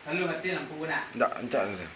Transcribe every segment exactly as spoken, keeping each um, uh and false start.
Lalu mati lampu nak. Ndak, rancak tu.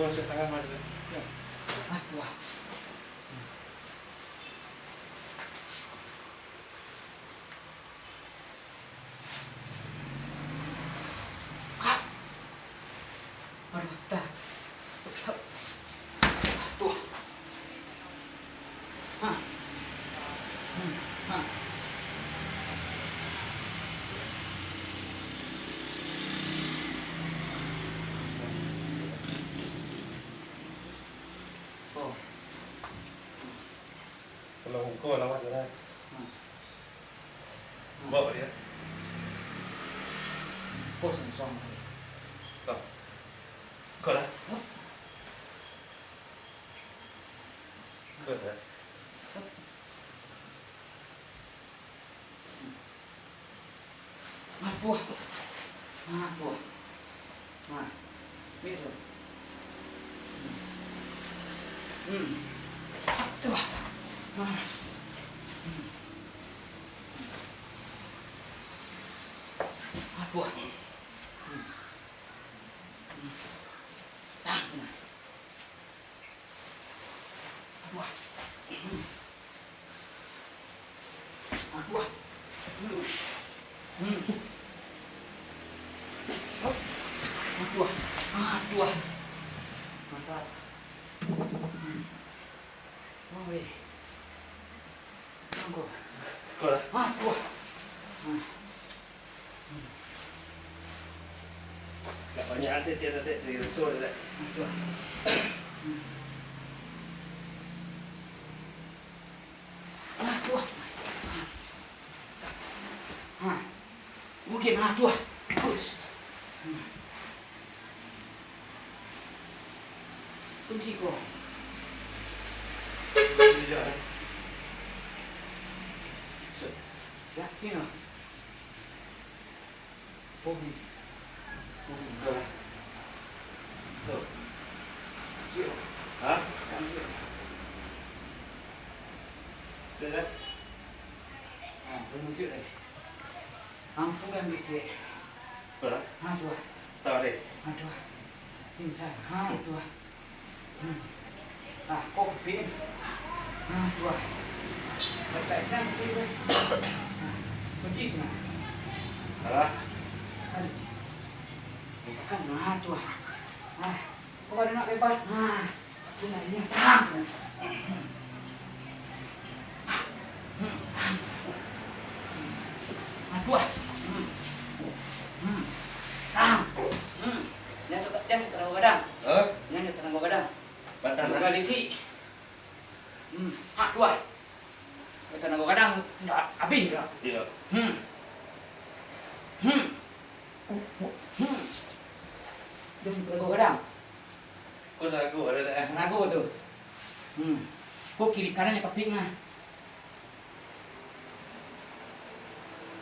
Gosok tangan mah dulu. Siap. Ah, wah. Aduh, dah. Tuh. Hah. Hmm, hah. Oh. Kalau engkau lawat jalan. Hmm. Bawa dia. Kau sungsang. Kau. Kau dah. Hah? Kau dah. Hah? Aduh. Aduh. Nah, ambiak tu. Hmm. Aduh. Nah. Hmm. Aduh. Hmm. Hmm. Tah, nah. Aduh. Aduh. Hmm. Aduh. Aduh. Mantap. Hmm. Oi. Tunggu. Kau lah. Aduh. Hmm. Nak banyak ansai siap tadi, cari reso tadi. Aduh. Aduh. Ha. Mungkin aduh. Push. Kunci ko. Kunci dia, eh. Set. Yakin lah. Bobby. Bobby. Betul. Betul. Siap. Hah? Siap. Betul, dah? Ha, belum siap, eh. Ampunkan, Bicik. Betul, dah? Ha, tu, ah. Tahu, deh. Ha, tu, ah. Pingsan. Ha, tu, ah. Hmm. Ah, kok kopi ni? Ah, tu ah. Letak sinan kopi tu. Ah, kunci sinan. Alah. Aduh. Bukakan sinan. Ah, tu ah. Ah, kok ada nak bebas? Ah, tu lah, ini. Ah. Hmm. Ah, tu ah. Hmm. Hmm. Ah. Hmm. Jangan dekat, jangan dekat gadang. Ha? Cik. Hmm, ah, tu ah. Kata nago gadang, ndak abih dah. Iya. Hmm. Hmm. Hmm. Dia punya nago gadang. Kau nago ada dah. Nago tu. Hmm. Kau kiri kanannya kepik nah.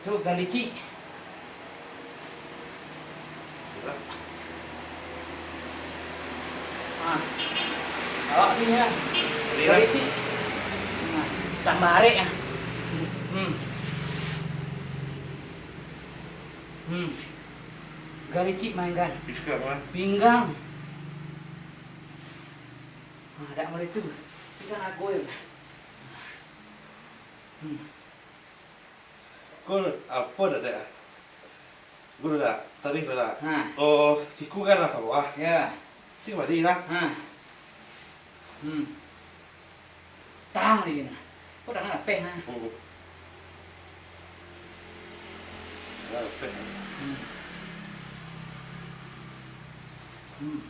Tu galicik. Ah. Awak ni ya. Galicik. Nah, tambah arek ya. Hmm. Hmm. Galicik main kan. Pinggang lah. Pinggang. Ah, dak mulai tu. Kita nago ya. Hmm. Ko apo dah, dah? Ko dah, tarih dah. Ha. Oh, siku kan lah ka bawah. Ya. Ti bali lah. Ha. Hmm. Tang lagi nah. Ko tangan lapeh nah. Hmm. Tangan lapeh. Hmm. Hmm.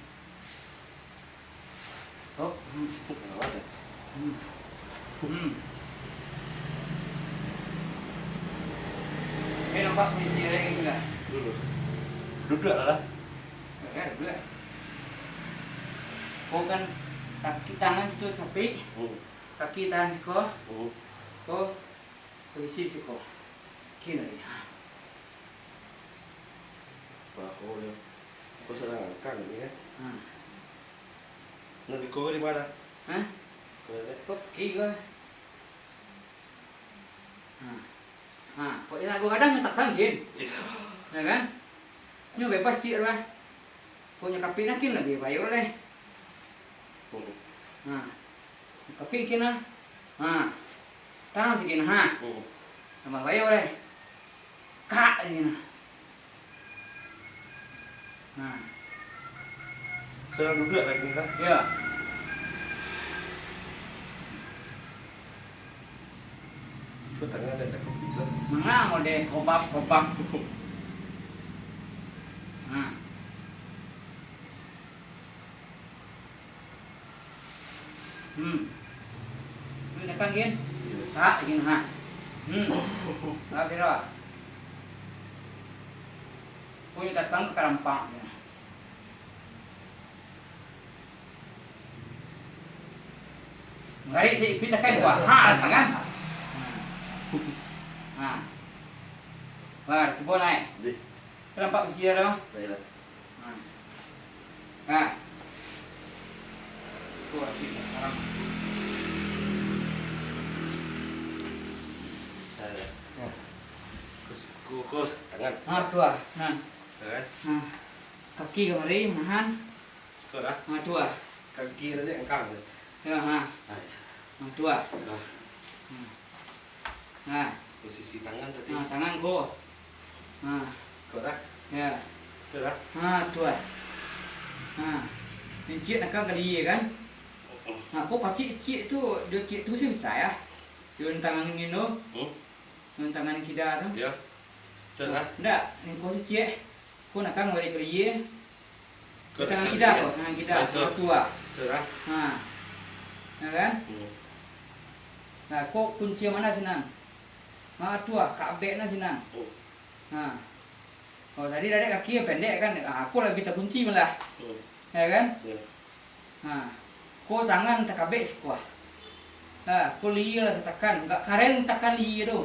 Oh, hmm. Hmm. Hmm. Eh, nampak posisi dia kayak gitu lah. Dulu. Duduk lah. Duduk lah. Kau kan kaki tangan situ sampai. Hmm. Kaki tangan siko. Hmm. Kau posisi siko. Kiri lagi. Baho yo. Kau salah angkang ni kan? Hmm. Nah, di kau di mana? Hah? Kau ada? Kau kiri kau. Ha. Ha, kok iko nago gadang nyo takang gin. Iya. Ya kan? Nyo bebas cik lah. Kok nyo kapik nah gin labiah bayo lah. Hmm. Ha. Kapik gin lah. Ha. Tangan sikit nah. Ha. Hmm. Tambah bayo lah. Kak gin nah. Nah. Sudah duduk lagi lah. Ya. Ko tangan dah tak kopi lah. Manga model kobab-kobab. Nah. Hmm. Ini depan gin. Iya. Tak gin ha. Hmm. Tak kira. Punyo datang ka karampak. Manggarik si Ipi cakai buah. Ha, kan? Ha. Wah, cubo naik. Di. Nampak bisi dah, mah? Baiklah. Ha. Ha. Tuh, asik, sekarang. Baiklah. Ha. Kus, kukus, tangan. Ha, tuah. Nah. Ya kan? Ha. Kaki kamari, mahan. Siko dah. Ha, tuah. Kaki tadi angkang tu. Ya, ha. Ah, ya. Ha, tuah. Dah. Ha. Ha. Posisi tangan tadi. Ha, tangan ko. Ha. Ko dah. Ya. Ko dah. Ha, tuah. Ha. Lincik nakang kali ye kan? Oh, oh. Ha, ko pacik-cik tu, jo cik tu sih bisa ya. Yo tangan ngino. Hmm? Nan tangan kida tu. Ya. Betul lah. Ndak, nan ko sacik. Ko nakang balik ka liyie. Ko tangan kida ko, tangan kida. Betul. Tangan tua. Betul lah. Ha. Ya kan? Hmm. Nah, ko kunci mana sinan? Ha, tua, kabek na sinan. Oh. Ha. Oh, tadi dari kaki yang pendek kan, ha, ko labiah takunci malah. Hmm. Ya kan? Ya. Ha. Ko tangan takabek siko ah. Ha, ko liyie lah tatakan, agak karen takan liyie tu.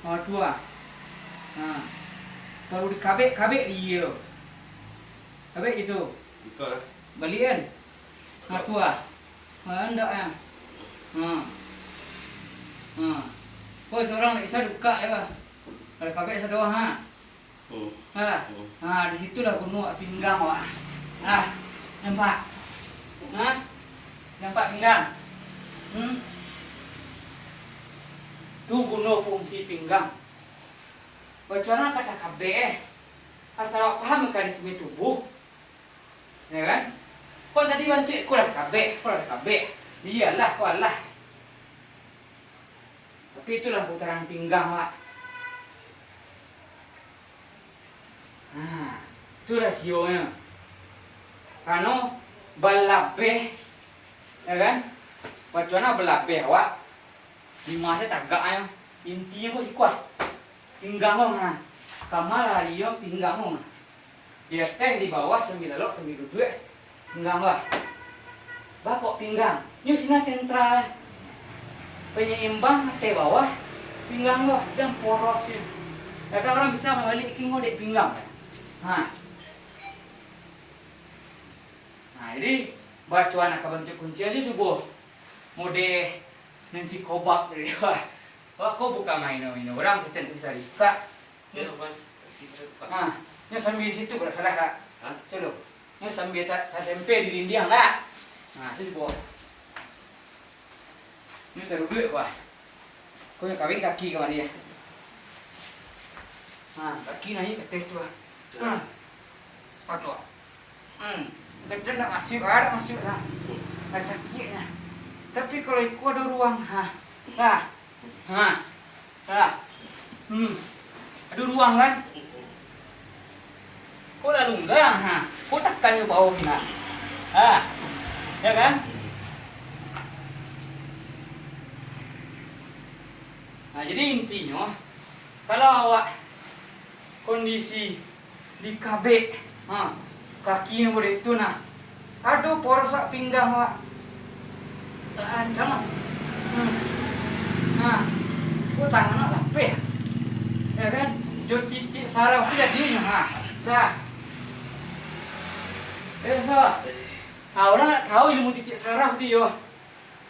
Ha, tu ah. Ha. Paralu dikabek-kabek liyie tu. Kabek gitu. Iko lah. Baliak kan? Ha, tu ah. Ha, ndak ah. Ha. Ha. Ko surang ndak bisa dibukak yo. Kalau kabek sado ha. Hmm. Ha. Hmm. Ha, di situlah guno pinggang awak. Ha, nampak? Ha? Nampak pinggang? Hmm? Tu guno fungsi pinggang. Bacana kata kabek, eh. Asal awak paham mekanisme tubuh. Ya kan? Kok tadi bantuak ko lah kabek, ko lah kabek. Iyolah, ko alah. Tapi itulah putaran pinggang, Wak. Nah, itu rasionyo. Karano balabeh Ya kan? Bacoana balabeh awak. Limo se tagaknyo. Intinyo ko siko ah. Pinggang ko, ha. Kama lari yo pinggang ko, ha. Di ateh, di bawah, sambil lalok, sambil duduak. Pinggang ko, ha. Bakok pinggang. Nyo sinan sentral. Penyeimbang ateh bawah, pinggang ko. Sinan poros nyo. Kadang urang bisa mambali iking ko dek pinggang. Ha. Nah, jadi bacoan ka bantuak kunci ajo cubo. Mode nan si kobak tadi. Wah, wah, ko bukan main-main. Urang kutip di sarikak. Nyo, Mas, kita buka. Ha, nyo sambil di situ, kalau salah, Kak. Ha? Cubo. Nyo sambil ta-, tatempe di dindiang, Kak. Nah, itu cubo. Nyo taruduak, wah. Ko nyo kawin kaki kamari, ya. Ha, kaki naiak ka ateh tu, ah. Ha. Aduh. Hmm. Kecil nak masuk, ah, nak masuk, ah. Nak sakik, nah. Tapi kalau iko ado ruang, ha. Ha. Ha. Ha. Hmm. Ado ruang, kan? Ko lah lunggang, ha. Ko takan jo paun, ha. Ha. Ya kan? Nah, jadi intinyo, kalau awak kondisi dikabek, ha, kaki nyo model itu, nah, ado poros awak pinggang awak. Ancang, Mas. Hmm. Nah, ko tangan awak lapeh. Ya kan? Jo titiak saraf se jadinyo. Ha. Dah. Biaso. Ha, urang ndak tahu ilmu titiak saraf tu yo.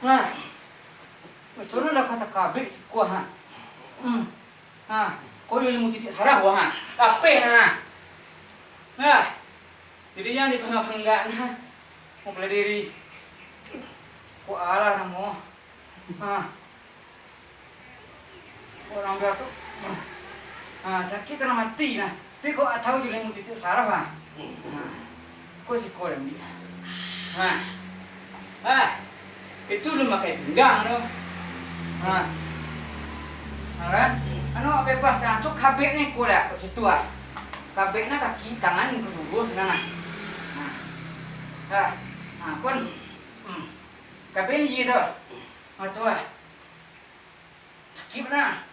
Nah. Bacoana lah ka takabek siko, ha. Hmm. Ha, ko ilmu titiak saraf, ha. Lapeh, ha. Nah. Jadi jan dipangga-pangga, nah. Mempelajari. Ko alah namo. Ha. Urang biaso. Ha, caki tu lah mati, nah. Tapi kok tahu jo ilmu titiak saraf, ha? Ha. Ko siko diambiak. Ha. Ha. Itu alun pakai pinggang tu. Ha. Ha, kan? Anu, bebas, nah. Tu kabek ni ko lah, kok situ, ah. Kabek nah kaki, tangan ko duo sinan, nah. Ha. Ha. Ha, kon. Hmm. Kabek ni tu. Ha, tu, ah. Sakik bana.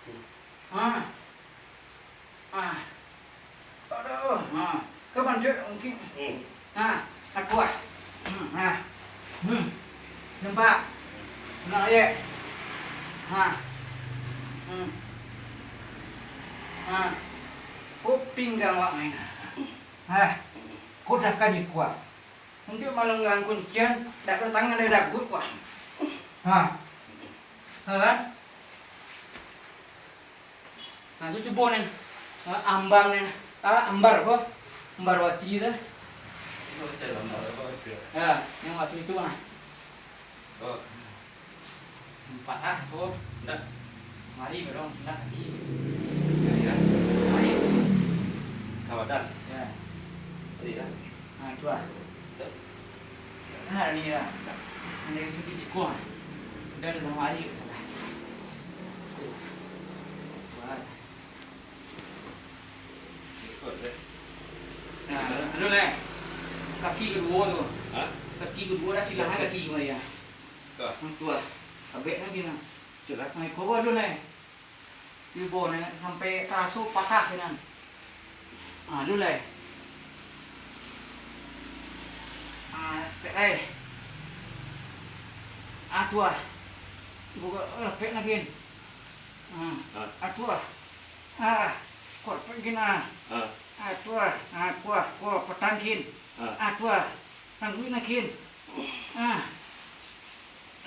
Ha. Ha. Aduh, ha. Kapan cek mungkin? Hmm. Ha, aku ah. Hmm, ha. Hmm. Nampak? Nah, ye. Ha. Hmm. Ha. Ko pinggang awak main. Ha. Ko dah kan kuat. Untuak malenggang kuncian, dak ado tangan lai daguak, wah. Ha. Ha, kan? Nah, tu cubo nen. Ha, ambang nen. Ah, ambar ko? Ambar wati tu. Macam ambar apa tu? Ya, yang waktu itu, nah. Oh. Patah tu. Ndak. Mari, baru silang lagi. Ya, ya. Mari. Kawadan. Ya. Mari, ya. Ha, tu lah. Ndak. Ha, ni lah. Ndak. Ada yang sakit siko, ah. Udah, udah mari ke sana. Tu. Wah. Ikut, deh. Nah, anu, Leh. Kaki kaduo tu. Ha? Kaki kaduo dah silang. Oke. Kaki mah, ya. Ka. Nah, tu lah. Kabek lagi, nah. Tu lah. Nah, iko baru, Leh. Tibo, Leh, sampai taraso patah sinan. Ah, tu, Leh. Ah, setek, Leh. Ah, tu lah. Buka, lapek lagi. Ah, ah, tu lah. Ah, kuat pun kena. Ah. Ah, tu lah. Ah, kuat, kuat, petangkin. Ah. Ah, tu lah. Tangguin lagi. Ah.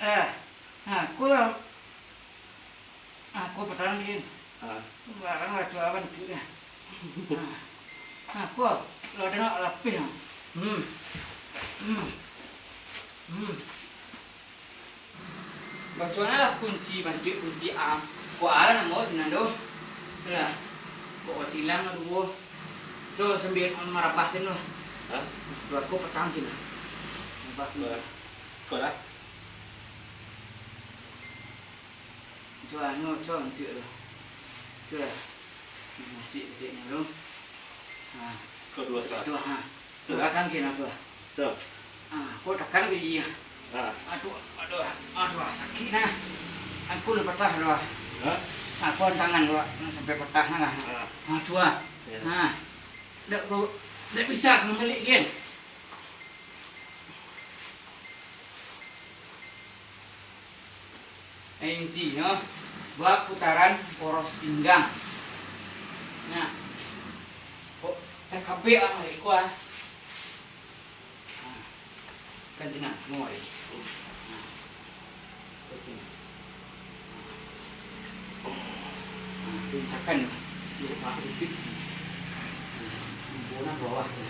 Eh. Ah, ku lah. Ah, ku petang lagi. Ah. Barang lah tu awan tu lah. Ah. Ah, ku lah dengar lapih. Hmm. Hmm. Hmm. Bacoan lah kunci, bantuak kunci, ah, ko alah namo sinan tu. Lah. Ko silang duo. Tu sambil marabah tu lah. Hah? Tu aku petang tu lah. Marabah tu. Ko lah. Ko lah. Tu anu, tu, tu. Tu lah. Masih kecilnya tu. Ha. Ko duo sa. Tu, ha. Tu lah. Tekan kena tu. Tu. Ah, ko tekan ke dia? Ha. Aduh, aduh, aduh, sakik nah. Aku lah patah tu ah. Ha? Aku tangan tu ah, sampai patah nah lah. Ha. Aduh ah. Ya. Ha. Dak, dak bisa manggalek kan. Intinyo, buek putaran poros pinggang. Nah, kok takabek ah, iko ah. Nah, kan sinan, moi. Nah, oke. Nah, pintakan, yo. Yo, Pak, ipit. Nah, bona bawah, yo.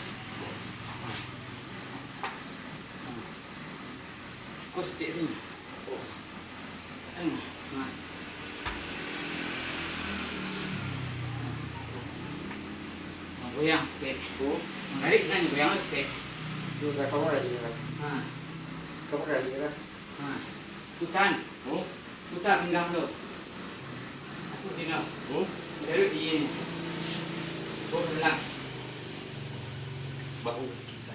Nah. Nah. Siko saketek siko. Nah. Nah, goyang saketek. Oh. Manggalek sinan, goyang saketek. Yo, dah kamu lagi, ya. Nah. Kamu lagi, ya. Nah. Puta. Oh. Puta pinggang tu. Aku tino. Oh. Baru di ini. Bawa pulang. Bahu kita.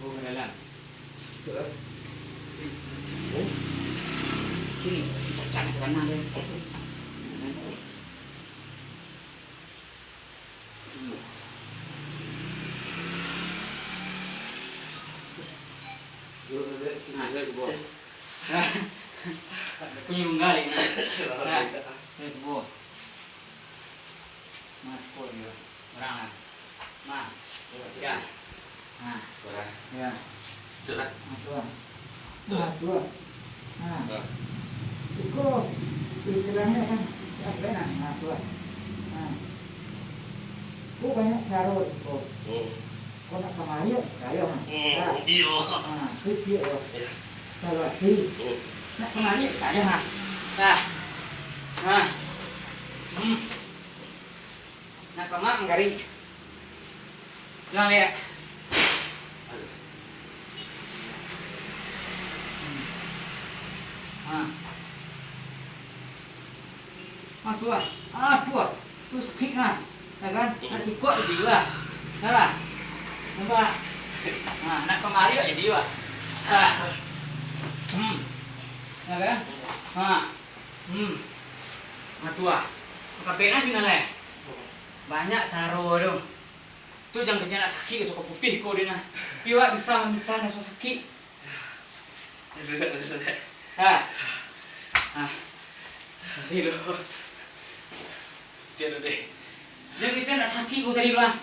Bawa ka dalam. Betul, ah? Oh. Kini, cacak ka tanah dia. Hmm. Nah, itu sebuah. Punyo unggal ini. Nah, itu sebuah. Mas, kok dia? Orang lah. Nah, ya. Nah. Orang. Ya. Betul lah. Nah, tu lah. Nah, tu lah. Nah. Nah. Iko istilahnyo kan, apa nak? Nah, tu lah. Nah. Ko banyak caro iko. Hmm. Ko nak kamari, sayo, ha. Hmm, iyo. Ha, tu ciek, yo. Iyo. Kalau ati, hmm, nak kamari, sayo, ha. Ha. Ha. Hmm. Nak kamari, manggalek. Pulang, yo. Ha. Ah, tu ah. Ah, tu ah. Tu sakik nah. Ya kan? Nak sikok jadi lah. Nah lah. Nampak? Nah, nak kamari kok jadi lah. Ah. Hmm. Ya kan? Ha. Hmm. Ah, tu ah. Kapek nah sinan lai. Banyak caro tu. Tu jan kecek nak sakik, suko putih ko dia nah. Tapi awak bisa mamisah raso sakik. Duduk, duduk, duduk. Ah. Ah. Nanti lu. Tiap duduk. Jan kecek nak sakik ko tadi tu ah.